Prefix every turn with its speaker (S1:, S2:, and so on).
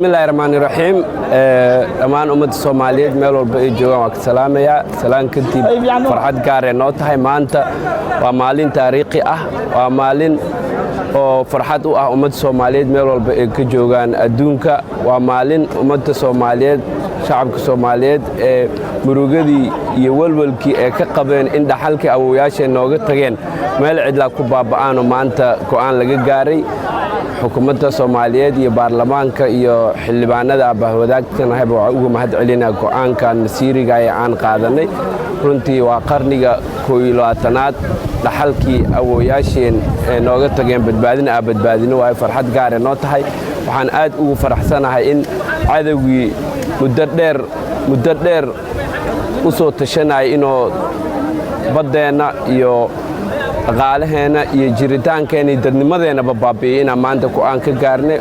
S1: Bismillahi raxmaani raxiim. Dhammaan ummadda Soomaaliyeed meel walba ay joogaan waa ka salaamayaa. Salaan kadib, farxad gaaree noo tahay maanta. Waa maalin taariikhi ah, waa maalin oo farxad u ah ummadda Soomaaliyeed meel walba ay ka joogaan adduunka. Waa maalin ummadda Soomaaliyeed, shacabka Soomaaliyeed ee murugadii iyo welwelkii ee ka qabeen in dhaxalkii awowayaashay nooga tageen meel cidlaa ku baaba'aanoo maanta go'aan laga gaaray. Xukuumadda Soomaaliyeed iyo baarlamaanka iyo xildhibaanada abahwadaagtanahayba waxaa uga mahad celinaa go'aankan masiiriga ee aan qaadanay. Runtii waa qarniga 21aad dhaxalkii awooyaasheen ee nooga tageen badbaadina aa badbaadino waayo. Farxad gaare noo tahay. Waxaan aad ugu faraxsanahay in cadowgii muddo dheer, muddo dheer u soo tashanaya inuu baddeenna iyo dhaqaalaheenna iyo jiritaankeenna iyo dadnimadeennaba baabi'iyey inaan maanta go'aan ka gaarnay.